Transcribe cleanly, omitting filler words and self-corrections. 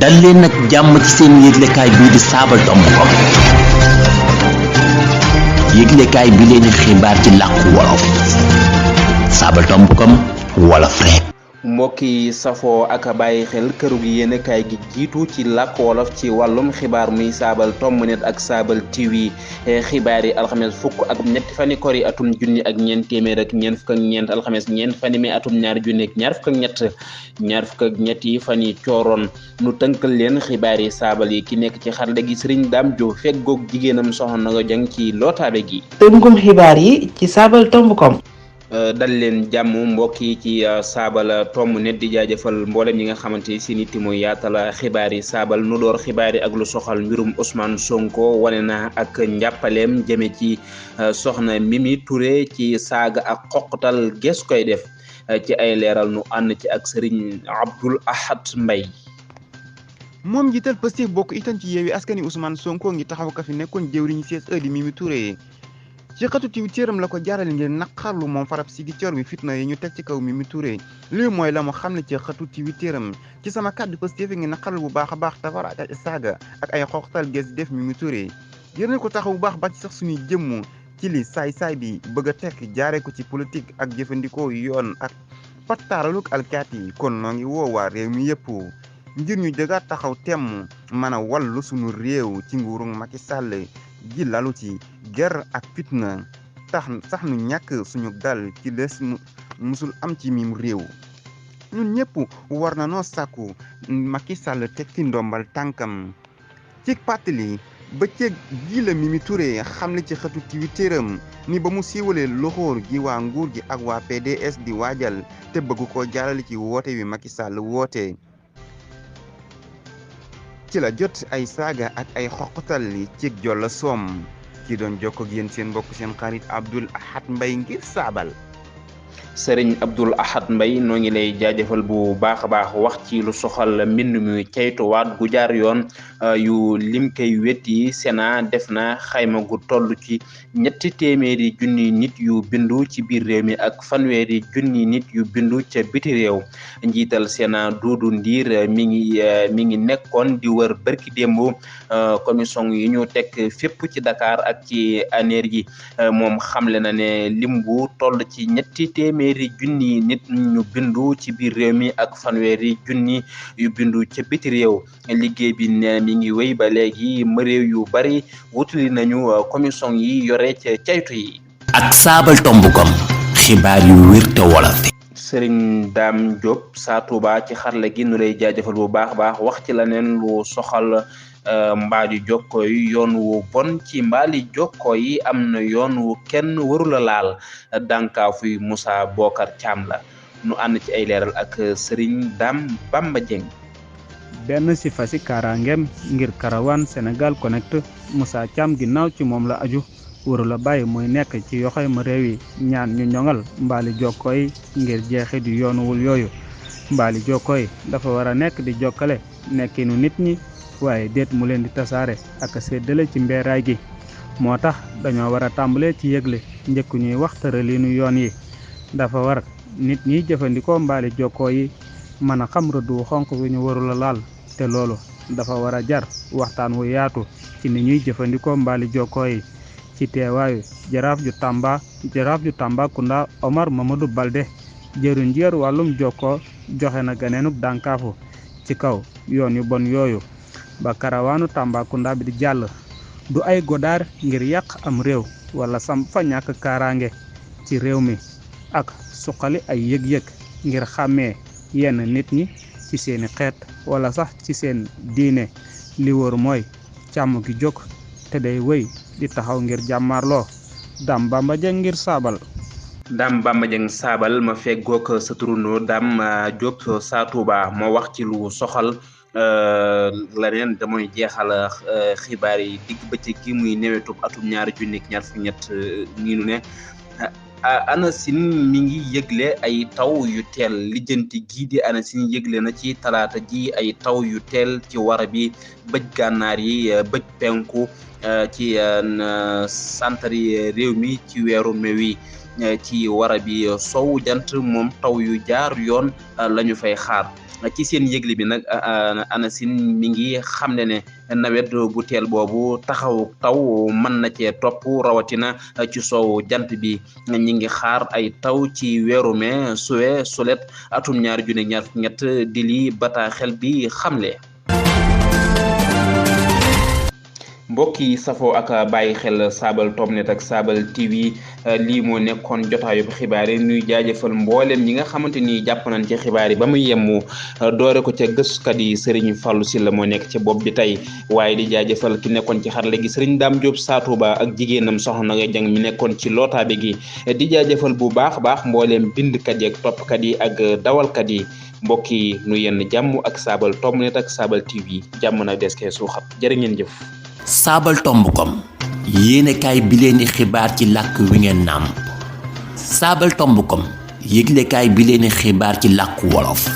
dal leen nag jàmm ci seen yëglekaay bii di saabal.com yëglekaay bi leen xibaar ci làkku wolof saabal.com wolof rek. mbokk yi safoo ak bàyyi xel këru gi yéenekaay gi jiitu ci làkk wolof ci wàllum xibaar muy saabal.net ak saabal TV xibaar yi alxames fukk ak ñetti fani kori atum junni ak ñeent téeméer ak ñeent fukk ak ñeent alxames ñeent fani mi atum ñaari junni ak ñaar fukk ak ñett yi fan yi cooroon nu tënkal leen xibaar yi saabal yi ki nekk ci xarale gi Serigne Dame Diop feggoog jigéenam soxna nga jang ci lootaabe gi. tënkum xibaar yi ci saabal.com. dal leen jàmm mbokk yi ci saabal.net di jaajëfal mboolem ñi nga xamante si nit muy yaatal xibaar yi saabal nu door xibaar yi ak lu soxal mbirum Ousmane Sonko wane na ak njàppaleem jëme ci soxna Mimi Touré ci saaga ak xoqatal ges koy def ci ay leeral nu ànd ci ak Serigne Abdoul Ahad Mbaye. moom njiital Pastef bokk itam ci Yewwi Askan Wi Ousmane Sonko ngi taxaw ka fi nekkoon jëwriñ CSE di Mimi Touré. ci xatu Twitteram la ko jaarale ngir naqarlu moom farab Ziguinchor bi fitna yi ñu teg ci kaw Mimi Touré lii mooy la mu xam ne ci xatu Twitteram ci sama kàddu Pastef ngi naqarlu bu baax a baax tafara ak saaga ak ay xoxtal ges def Mimi Touré yéen ko taxaw bu baax ba ci sax suñuy jëmm ci li saay-saay bi bëgg a tekk jaaree ko ci politique ak jëfandikoo yoon ak pattaaraluk alkaati yi kon noo ngi woowaa réew mi yëpp ngir ñu dëggaat taxaw temm mën a wallu suñu réew ci nguuru Macky Sall ji lalu ci ger ak fitna tax sax nu ñàkk suñu dal ci les musul am ci mim réew ñun ñëpp war na noo sàkku Macky Sall teg ci ndombal tànkam ci pàttali bëccëg gi la Mimi Touré xamle ci xëtu Twitteram ni ba mu siiwalee loxoor gi waa nguur gi ak waa PDS di waajal te bëgg koo jaarale ci woote wi Macky Sall woote ci la jot ay saaga ak ay xoqatal yi ci jolla soom ki doon jokko ak yéen seen mbokk seen xarit Abdoul Ahad Mbaye ngir saabal. Serigne Abdoul Ahad Mbaye noo ngi lay jaajëfal bu baax a baax wax ci lu soxal mbind mi ceytuwaat gu jaar yoon yu lim koy wet yi Sénat def na xayma gu toll ci 300 junni nit yu bindu ci biir réew mi ak 100 junni nit yu bindu ca biti réew njiital Sénat Doudou Ndir mi ngi nekkoon di wër bërki démb commission yi ñu teg fépp ci Dakar ak ci aneer yi moom xamle na ne lim bu toll ci 300 junni nit ñu bindu ci biir réew mi ak 100 junni yu bindu ca biti réew liggéey bi ne mi ngi wéy ba léegi réew yu bari wutali nañu commission yi yore ca caytu yi. ak saabal.com xibaar yu wér te wolof. Serigne Dame Diop Sa Touba ci xarle gi nu lay jaajëfal bu baax a baax wax ci leneen lu soxal mbaali jokko yi yoon wu bon ci mbaali jokko yi am na yoon wu kenn warula laal dànkaafuy Moussa Bokar Thiam la nu ànd ci ay leeral ak Serigne Dame Bamba Dieng. benn si fasi kaaraangeem ngir karawaan Sénégal Connect Moussa Thiam ginnaaw ci moom la aju warula bàyyi muy nekk ci yoxoy ma réew yi ñaan ñu ñoŋal mbaali jokko yi ngir jeexi di yoonwul yooyu mbaali jokko yi dafa war a nekk di jokkale nekkinu nit ñi waaye déet mu leen di tasaare ak séddale ci mbeeraay gi moo tax dañoo war a tàmbalee ci yëgle njëkk ñuy wax tëraliinu yoon yi dafa war nit ñiy jëfandikoo mbaali jokkoo yi mën a xam rëdd wu xonq wi ñu warula laal te loolu dafa war a jar waxtaan wu yaatu ci ni ñuy jëfandikoo mbaali jokkoo yi ci teewaayu jaraaf ju Tambacounda Omar Mamadou Balde jëruñ jeer wàllum jokkoo joxe na ganeenub dànkaafu ci kaw yoon yu bon yooyu ba karawaanu Tambacounda bi di jàll du ay godaar ngir yàq am réew wala sam fa ñàkk kaaraange ci réew mi ak suqali ay yëg-yëg ngir xàmmee yenn nit ñi ci seeni xeet wala sax ci seen diine li wóor mooy càmm gi jóg te day wéy di taxaw ngir jàmmaarloo Dame Bamba Dieng ngir saabal. Dame Bamba Dieng saabal ma feggoog sa turandoo Dame Diop Sa Touba moo wax ci lu soxal leneen damay jeexal xibaar yi digg bëccëg gi muy newetub atum 2023 nii nu ne ANACIM mi ngi yëgle ay taw yu teel lijjanti gii di ANACIM yëgle na ci talaata ji ay taw yu teel ci wara bi bëj gànnaar yi bëj penku ci santar yi réew mi ci weeru mai wi ci wara bi sowu jant moom taw yu jaar yoon lañu fay xaar ci seen yëgle bi nag ANACIM mi ngi xam ne nawet bu teel boobu taxaw taw mën na cee topp rawatina ci soow jant bi ñi ngi xaar ay taw ci weeru mai sulet atum 2023 di li bataaxel bi xamle. mbokk yi safoo ak bàyyi xel Sabal Top Net ak Sabal TV lii moo nekkoon jotaayu xibaar yi ñuy jaajëfal mboolem ñi nga xamante ni jàpp nañ ci xibaar yi ba muy yemmu doore ko ca gëstukat yi Serigne Fallou Sylla moo nekk ci bopp bi tey waaye di jaajëfal ki nekkoon ci xarale gi Serigne Dame Diop Satouba ak jigéenam Soxna nga Jang mi nekkoon ci lootaabe gi di jaajëfal bu baax mboolem bindkat yi ak toppkat yi ak dawalkat yi mbokk yi nu yenn jàmm ak Sabal Top Net ak Sabal TV jàmm na des kee suuxat jërë ngeen jëf. Sabaltombokom yéenekaay bi leen di xibaar ci làkk wi ngeen nàmp Sabaltombokom yëglekaay bi leen di xibaar ci làkku wolof